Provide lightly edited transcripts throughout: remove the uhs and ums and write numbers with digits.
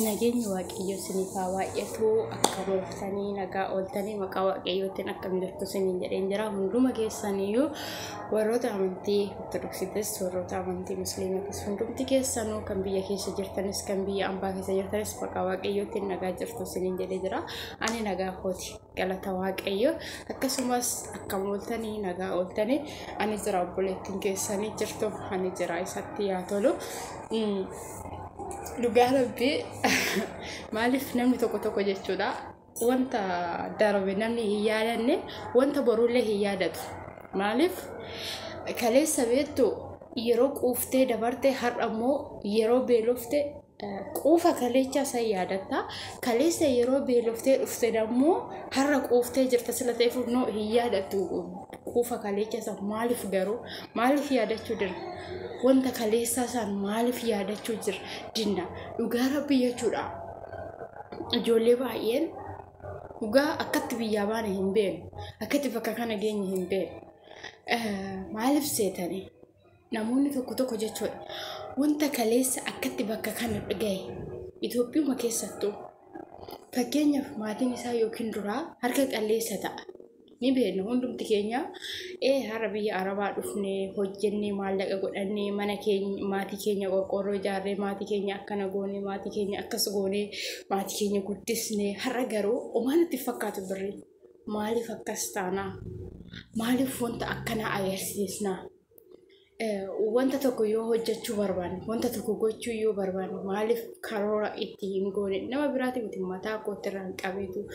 Nageenyi Waaqayyoo isiniif haa baay'atu. Akkam ooltanii nagaa ooltanii maqaa Waaqayyootiin akkam jirtu isiniin jedheen jira. Hunduma keessaniyyuu warroota amantii Ortodoksiitis warroota amantii Musliimatis hundumti keessanuu kan biyya keessa jirtanis kan biyya ambaa keessa jirtanis maqaa Waaqayyootiin nagaa jirtu isiniin jedhee jira. Ani nagaa kooti galata Waaqayyoo. Akkasumas akkam ooltanii nagaa ooltanii ani jira obboleettiin keessanii jirtu ani jira isatti yaa tolu. Dhugaa rabbii maaliif namni tokko tokko jechuudha wanta darbe namni hin yaadanne wanta borullee hin yaadatu. Maaliif kaleessa beektu yeroo quuftee dabarte har'a immoo yeroo beelofte quufa kaleechaa san yaadatta. Kaleessa yeroo beeloftee dhufte immoo har'a quuftee jirta sila ta'eef noo hin yaadattu quufa kaleechaa san maaliif garuu maaliif yaadachuu dirra? Wanta kaleessaa san maaliif yaadachuu jira dinna? Dhugaa rabbi jechuudha. Ijoollee baay'een dhugaa akkatti biyyaa baane hin beeknu. Akkatti bakka kana geenye hin beeknu. Maaliif seetanii? Namoonni tokko tokko jechuudha. Wanta kaleessa akkatti bakka kana gahe Itoophiyuma keessattuu fakkeenyaaf maatiin isaa yookiin duraa harka qalleessa ta'a. Ni beekna hundumti keenya har'a biyya Arabaa dhufnee hojjennee maallaqa godhannee mana keenya maatii keenya qorqoorroo ijaarree maatii keenya akkana goonee maatii keenya akkas goonee maatii keenya guddisnee har'a garuu homaa nutti fakkaatu birri. Maaliif akkas taanaa? Maaliif wanta akkanaa agarsiisnaa? Wanta tokko yoo hojjechuu barbaanne, wanta tokko gochuu yoo barbaanne maaliif karoora itti hin goone? Nama biraati miti mataa kootti irraan qabeetu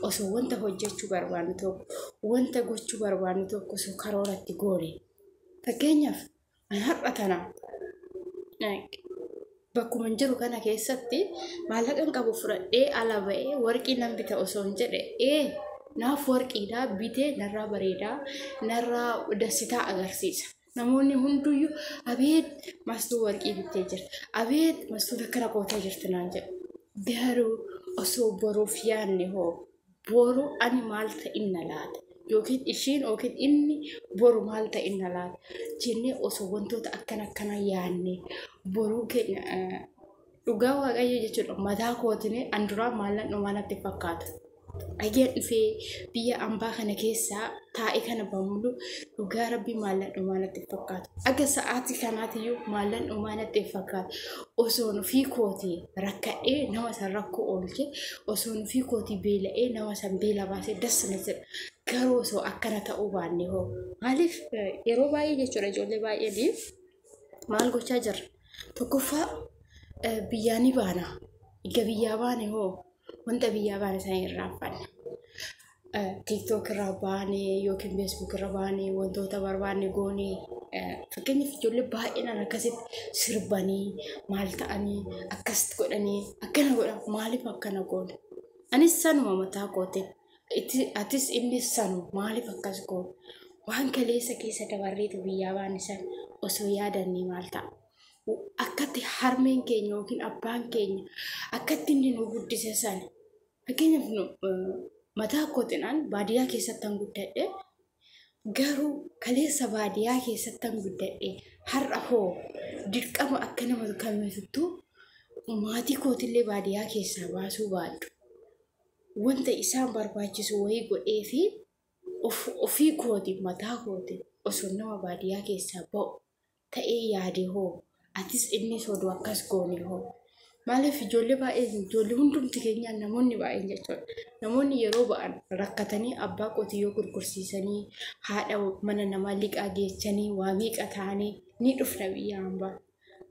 osoo wanta hojjechuu barbaanne tokko, wanta gochuu barbaanne tokko osoo karoora itti goone. Fakkeenyaaf ani har'a tana bakkuma jiru kana keessatti maallaqan qabu fudhadhee ala ba'ee warqii nan bita osoo hin jedhe naaf warqiidhaa bitee narraa bareedaa narraa dasitaa agarsiisa. Namoonni hunduyyuu abeet mastuu warqii bittee jirti, abeet mastuun akkana gootee jirti naan jedhu. Garuu osoo boruuf yaadne hoo boru ani maal ta'inna laata? Yookiin ishiin yookiin inni boru maal ta'inna laata? Jennee osoo wantoota akkana akkana yaadne boruu keenya dhugaa waaqayyo jechuudha. Mataa kootiin an duraa maallan dhumaa natti fakkaata. Dhageen dhufee biyya ambaa kana keessaa taa'ee kana bamulu dhugaa rabbii maallan dhumaa natti fakkaatu. Aga sa'aatii kanaatiyyuu maallan dhumaa natti fakkaatu. Osoo nufii kootii rakkadhee nama san rakkoo oolche, osoo nufii kootii beela'ee nama san beela baasee das na jedha. Garuu osoo akkana ta'uu baanne hoo maaliif yeroo baay'ee jechuudha ijoollee baay'een maal gochaa jirra? Tokkoffaa biyyaa ni baana. Egaa biyyaa baane hoo wanta biyyaa baane sana irraanfanna. TikTok irraa baane yookiin Facebook irra baane wantoota barbaanne goone fakkeenyaaf ijoollee baay'inaan akkasitti sirbanii maal ta'anii akkasitti godhanii akkana godhan maaliif akkana goone? Anis sanuma mataa kootiin atis innis sanuma maaliif akkas goone? Waan kaleessa keessa dabarreetu biyyaa baane sana osoo yaadannee maal ta'a? Akkatti harmeen keenya yookiin abbaan keenya akkatti inni nu guddise sana fakkeenyaaf mataa kootinaan baadiyyaa keessatti guddadhe garuu kaleessa baadiyyaa keessatti guddadhe har'a hoo dirqama akka nama kamiittuu maatii kootillee baadiyyaa keessaa baasuu baadhu wanta isaan barbaachisu wayii godhee fi ofii kooti mataa kooti osoo nama baadiyyaa keessaa ba'u ta'ee yaade hoo atis innis oduu akkas goone hoo. Maaliif ijoollee baay'een ijoollee hundumti keenyaan namoonni baay'een jechuudha. Namoonni yeroo ba'an rakkatanii abbaa qotiyyoo gurgursiisanii haadha mana namaa liqaa geechanii waa meeqa ta'anii ni dhufna biyya hambaa.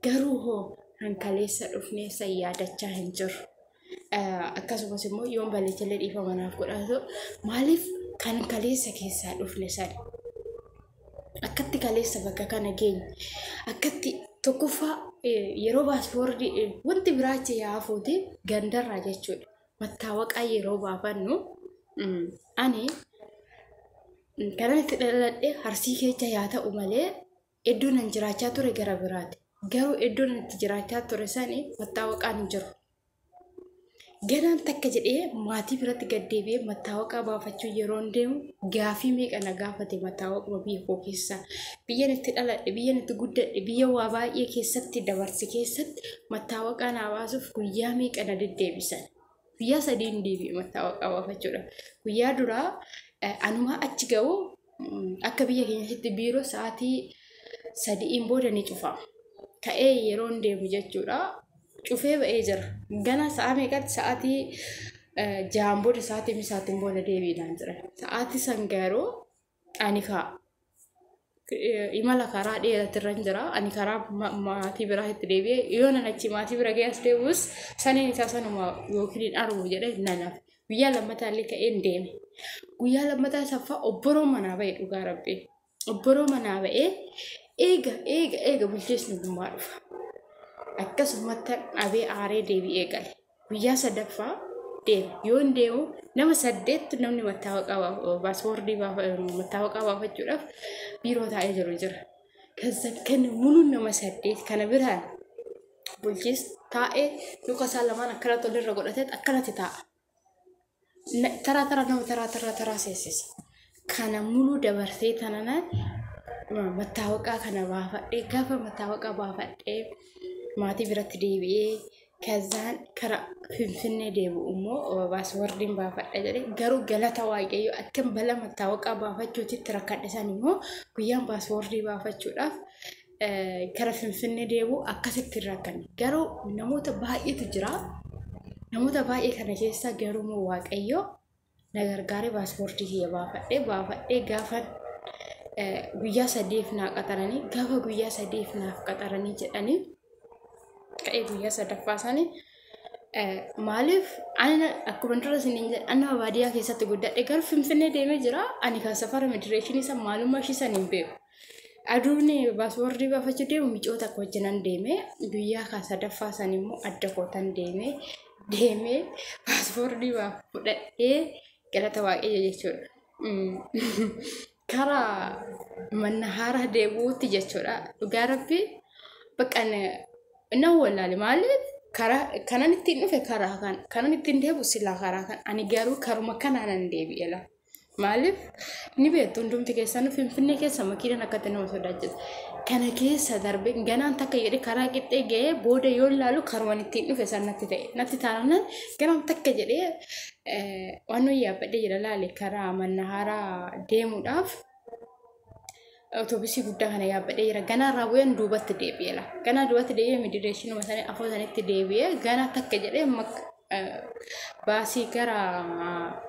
Garuu hoo kan kaleessa dhufnee san yaadachaa hin jiru. Akkasumas immoo yoon balleechallee dhiifama naaf godhatu maaliif kan kaleessa keessaa dhufne sana akkatti kaleessa bakka kana geenye akkatti tokkoffaa yeroo paaspoortii wanti biraachi yaafuuti gandarraa jechuudha. Mattaawaqaa yeroo baafannu ani kanan itti dhaladhe Arsii keessa yaa ta'u malee iddoo nan jiraachaa ture gara biraati. Garuu iddoo nan itti jiraachaa ture sani mattaawaqaan hin jiru. Ganaan takka jedhee maatii biratti gad deebi'ee mattaawaqaa baafachuu yeroon deemu gaafii meeqa na gaafate mattaawaquma biyya koo keessaa. Biyyan itti dhaladhe, biyyan itti guddadhe, biyya waa baay'ee keessatti dabarse keessatti mattaawaqaa naa baasuuf guyyaa meeqa na deddeebisan. Guyyaa sadiin deebi'e mattaawaqaa baafachuudha. Guyyaa duraa anumaa achi ga'u akka biyya keenyatti biiroo sa'aatii 3 booda ni cufa. Ka'ee yeroon deemu jechuudha. Cufee ba'ee jira. Gana sa'a meeqatti sa'aatii 6 booda sa'aatii misaatiin booda deebiinaan jira. Sa'aatii san garuu ani kaa imala karaa dheeratirra jira. Ani karaa maatii biraa itti deebi'ee yoo nan achi maatii bira ga'ee as deebi'us saniin isaa sanuma yookiin hin argu jedhee nan hafe. Guyyaa lammataa illee ka'een deeme. Guyyaa lammataa saffaa obboroo manaa ba'e dhugaa rabbi. Obboroo manaa ba'ee eega eega eega bulchiisni gummaa dhufa. Akkasumatti dhabee aaree deebi'ee gale. Guyyaa sadaffaa deeme. Yoon deemu nama 8 namni mattaawaqaa paaspoortii mattaawaqaa baafachuudhaaf biiroo taa'ee jiru jira. Kan muluun nama 8 kana biraan bulchiis taa'ee luka isaa lamaan akkanatti olirra godhatee akkanatti taa'a. Taraa taraa nama taraa taraa taraa seensisa. Kana muluu dabarsee tananaan mattaawaqaa kana baafadhee gaafa mattaawaqaa baafadhee maatii biratti deebi'ee kazaan kara Finfinnee deebi'u immoo paaspoortiin baafadha jedhee garuu galata Waaqayyoo akkam bala mattaawaqaa baafachuutitti rakkadhe san immoo guyyaan paaspoortii baafachuudhaaf kara Finfinnee deebi'u akkasitti hin rakkanne. Garuu namoota baay'eetu jira. Namoota baay'ee kana keessa garuu immoo Waaqayyoo na gargaaree paaspoortii kiyya baafadhee baafadhee gaafa guyyaa 3 naa qaxaranii gaafa guyyaa 3 naaf qaxaranii jedhanii ka'ee guyyaa sadaffaa isaanii maaliif ani akkuma dura isiniin jedhe ani nama baadiyyaa keessatti guddadhe garuu Finfinnee deemee jira. Ani kan safara imigireeshinii san maalummaa ishii san hin beeku. Aduun paaspoortii baafachuu deemu micoota akka wajjinan deeme guyyaa kan sadaffaa san immoo adda kootan deeme deemee paaspoortii fudhadhee galata Waaqayyo jechuudha. Karaa mana haaraa deebi'uutti jechuudha. Dhugaa rabbi bakka nan wallaale maaliif karaa kanan ittiin dhufe karaa kan kanan ittiin deebi'u silaa karaa kan ani garuu karuma kanaanan deebi'e la. Maaliif ni beektu hundumti keessanuu Finfinnee keessa makiinaan akkatti nama sodaachisa. Kana keessa darbe ganaan takka jedhee karaa qixxee ga'ee booda yoo ilaalu karuman ittiin dhufe san natti ta'e. Natti taanaan ganaan takka jedhee waan nuyi yaabbadhee jira laale karaa mana haaraa deemuudhaaf otoobisii guddaa kana yaabbadhee jira. Ganaa irraa bu'een duubatti deebi'e la. Ganaa duubatti deebi'ee imigireeshinuma sanii afoo sanitti deebi'ee ganaa takka jedhee baasii gara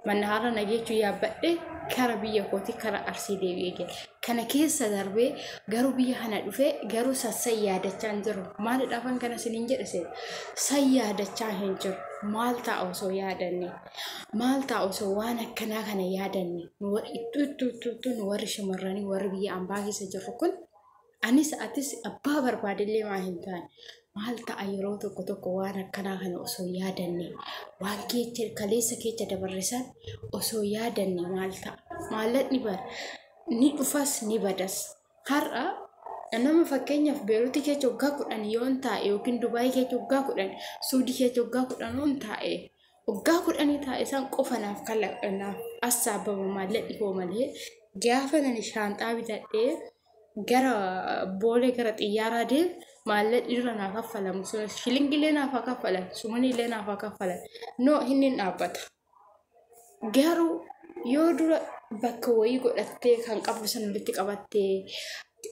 mana haaraa nageechuu yaabbadhee kara biyya kootii kara Arsii deebi'ee gale. Kana keessa darbee garuu biyya kana dhufee garuu sassan yaadachaa hin jiru. Maalidhaafan kana isiniin jedhe seeta? San yaadachaa hin jiru. Maal ta'a osoo yaadanne? Maal ta'a osoo waan akkanaa kana yaadanne? Ittuu ittuu ittuu ittuu nu warri shamarranii warri biyya ambaa keessa jirru kun anis atis abbaa barbaadellee maa hin taane. Maal ta'a yeroo tokko tokko waan akkanaa kana osoo yaadanne? Waan keessa kaleessa keessa dabarre san osoo yaadanne maal ta'a? Maallaqni bara ni dhufas ni badas. Har'a nama fakkeenyaaf Beeruutii keessa waggaa 10 yoon taa'e yookiin Dubaayii keessa waggaa 10, Suudii keessa waggaa 10 yoon taa'e waggaa 10 taa'e isaan qofa naaf naaf assaabama maallaqni koo malee gaafa nani shaanxaa bitadhee gara boolee gara xiyyaaraa deemu maallaqni dura naaf kaffalamu sun shilingilee naaf haa kaffalan sumaniillee naaf haa kaffalan no inni hin dhaabbata. Garuu yoo dura bakka wayii godhattee kan qabdu san walitti qabattee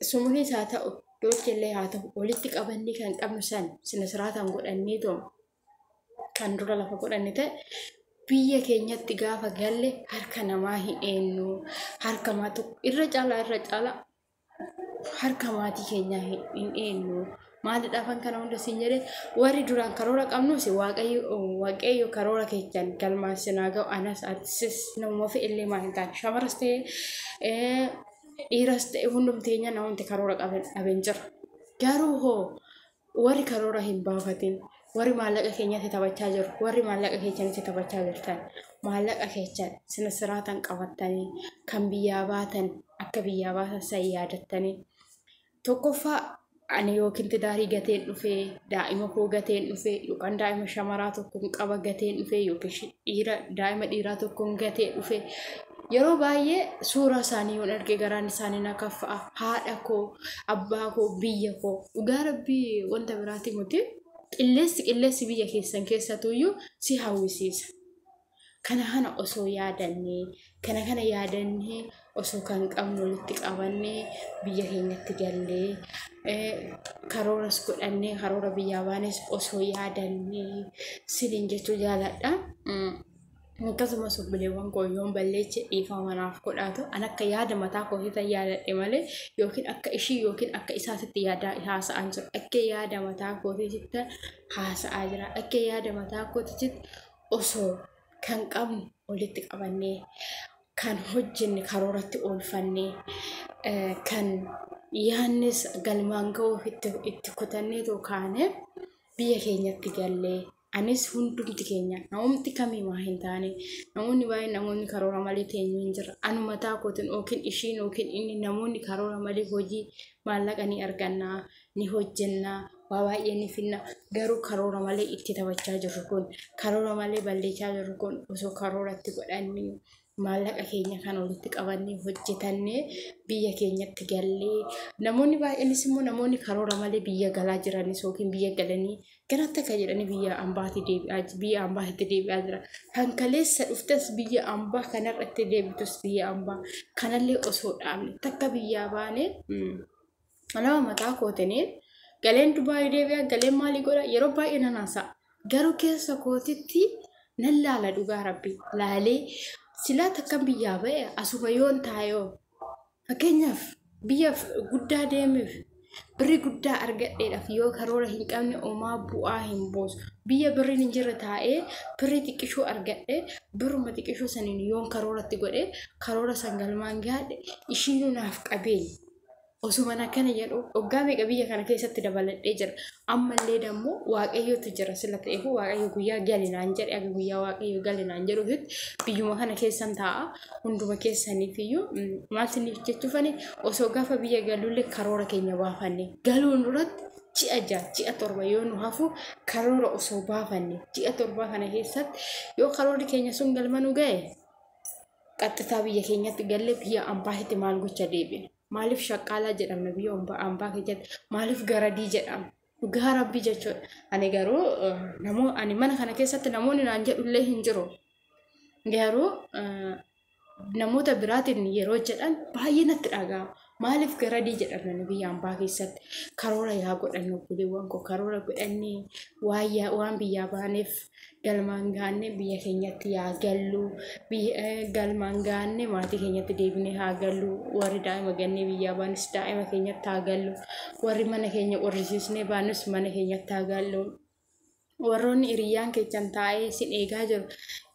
sumunis haa ta'u dolchillee haa ta'u walitti qabannee kan qabnu san sina siraataan godhannee too kan dura lafa godhanne ta'e biyya keenyatti gaafa galle harka namaa hin eenyu harka maatii irra caalaa irra caalaa harka maatii keenyaa hin eenyu. Maalidhaafan kana hunda siin jedhee warri duraan karoora qabnus Waaqayyo karoora keechaan galmaan sinaa ga'u anas atisis namuma fe'illee maal hin taane shamaras ta'e dhiiras ta'e hundumti keenya namoonni karoora qaban jira. Garuu hoo warri karoora hin baafatin warri maallaqa keenyatti taphachaa jiru warri maallaqa keechanitti taphachaa jirtan maallaqa keechan sina siraataan qabattanii kan biyyaa baatan akka biyyaa baatan san yaadattanii tokkoffaa Ani yookiin tidaarii gateen dhufee, daa'ima koo gateen dhufee, yookaan daa'ima shamaraa tokkoon qaba gateen dhufee, yookiin dhiira daa'ima dhiiraa tokkoon gatee dhufee. Yeroo baay'ee suuraa isaanii yoon arge garaan isaanii na kaffa'a. Haadha koo, abbaa koo, biyya koo. Dhugaa rabbii wanta biraati miti. Qilleensi biyya keessan keessatuyyuu si hawwisiisa. Kana kana osoo yaadannee, kana kana yaadannee osoo kan qabnu walitti qabannee biyya keenyatti gallee karooras godhannee karoora biyyaa baanes osoo yaadannee siniin jechuu jaaladha. Akkasumas obboleewwan koo yoon balleeche dhiifama naaf godhaatu an akka yaada mataa kootiitti yaadadhe malee yookiin akka ishii yookiin akka isaatitti yaada haasa'aa jiru. Akka yaada mataa kootiitti haasa'aa jira. Akka yaada mataa kootiitti osoo kan qabnu walitti qabannee, kan hojjenne karooratti oolfannee, kan yaadnes galmaan ga'uuf itti kutanneetoo kaane biyya keenyatti gallee anis hundumti keenya namumti kamii waa hin taane namoonni baay'een namoonni karoora malee teenyu hin jira. Anu mataa kootiin yookiin ishiin yookiin inni namoonni karoora malee hojii maallaqa ni argannaa, ni hojjennaa, waa baay'ee ni finna. Garuu karoora malee itti taphachaa jirru kun, karoora malee balleechaa jirru kun osoo karooratti godhannee maallaqa keenya kan walitti qabannee hojjetannee biyya keenyatti gallee namoonni baay'eenis immoo namoonni karoora malee biyya galaa jiranis yookiin biyya galanii ganatti akka jedhanii biyya ambaatti deebi'aa jira. Kan kaleessa dhuftes biyya ambaa kanarratti deebitus biyya ambaa kanallee osoo dhaabne takka biyyaa baane nama mataa kootiniin galeen Dubaayii deebi'a galeen maalii godha yeroo baay'ee nan haasa'a. Garuu keessa kootitti nan laala dhugaa rabbi laalee silaa takkan biyyaa ba'e asuma yoon taayoo fakkeenyaaf biyya guddaa deemeef birri guddaa argadheedhaaf yoo karoora hin qabne homaa bu'aa hin buusu. Biyya birriin hin jirre taa'ee birrii xiqqishuu argadhe birruma xiqqishuu saniin yoon karooratti godhe karoora san galmaan gaadhe ishiinuu naaf qabeenya. Osuma akkana jedhu waggaa meeqa biyya kana keessatti dabaladhee jira. Ammallee dammoo waaqayyotu jira sila ta'eef waaqayyo guyyaa gali naan jedhe akka guyyaa waaqayyo gali naan jedhuufitti biyyuma kana keessan taa'a. Hunduma keessaniif iyyuu maal isiniif jechuufani osoo gaafa biyya galuullee karoora keenya baafanne galuun duratti ji'a 6 ji'a 7 yoo nu hafu karoora osoo baafanne ji'a 7 kana keessatti yoo karoorri keenya sun galma nu ga'e qaxxitaa biyya keenyatti galle biyya ambaasitti maal gocha deebina. Maaliif shaqqaalaa jedhamna biyya ambaa keessatti maaliif garadii jedhamna dhugaa rabbii jechuudha. Ani garuu ani mana kana keessatti namoonni naan jedhullee hin jiru. Garuu namoota biraatiin yeroo jedhan baay'ee natti dhaga'ama. Maaliif garadii jedhamna biyya ambaa keessatti karoora yaa godhannu obboleewwan koo karoora godhannee waan biyyaa baaneef galmaan gaanne biyya keenyatti yaa gallu galmaan gaanne maatii keenyatti deebinee haa gallu warri daa'ima gannee biyyaa baanes daa'ima keenyatti haa gallu warri mana keenya qorrisiisnee baanus mana keenyatti haa gallu. Warroonni hiriyyaan keessan taa'ee sin eegaa jiru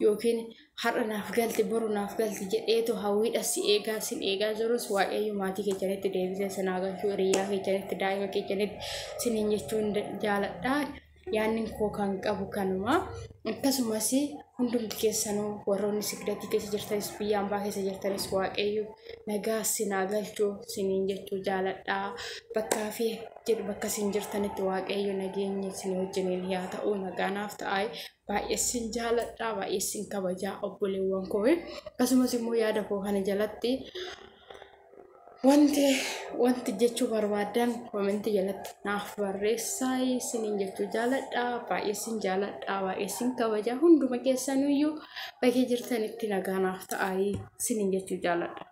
yookiin har'a naaf galti boru naaf galti jedheetu hawwiidha si eegaa sin eegaa jirus waaqayyo maatii keessanitti deebisee sin haa galchu hiriyyaa keessanitti daa'ima keessanitti siniin jechuun jaaladha. Yaanni koo kan qabu kanuma. Akkasumas hundumti keessanuu warroonni sigdatii keessa jirtanis biyya ambaa keessa jirtanis waaqayyo nagaa sin haa galchu siniin jechuu jaaladha. Bakkaa fi jedhu bakka isin jirtanitti waaqayyo nageenya isin wajjiniin yaa ta'u nagaa naaf ta'a. Baay'ee isin jaaladha baay'ee isin kabajaa obboleewwan koo. Akkasumas immoo yaada koo kana jalatti wanti jechuu barbaadan komentii jalatti naaf barreessaa isiniin jechuu jaaladha. Baay'ee isin jaaladha baay'ee isin kabajaa hunduma keessanuyyuu bakkee jirtanitti nagaa naaf ta'a isiniin jechuu jaaladha.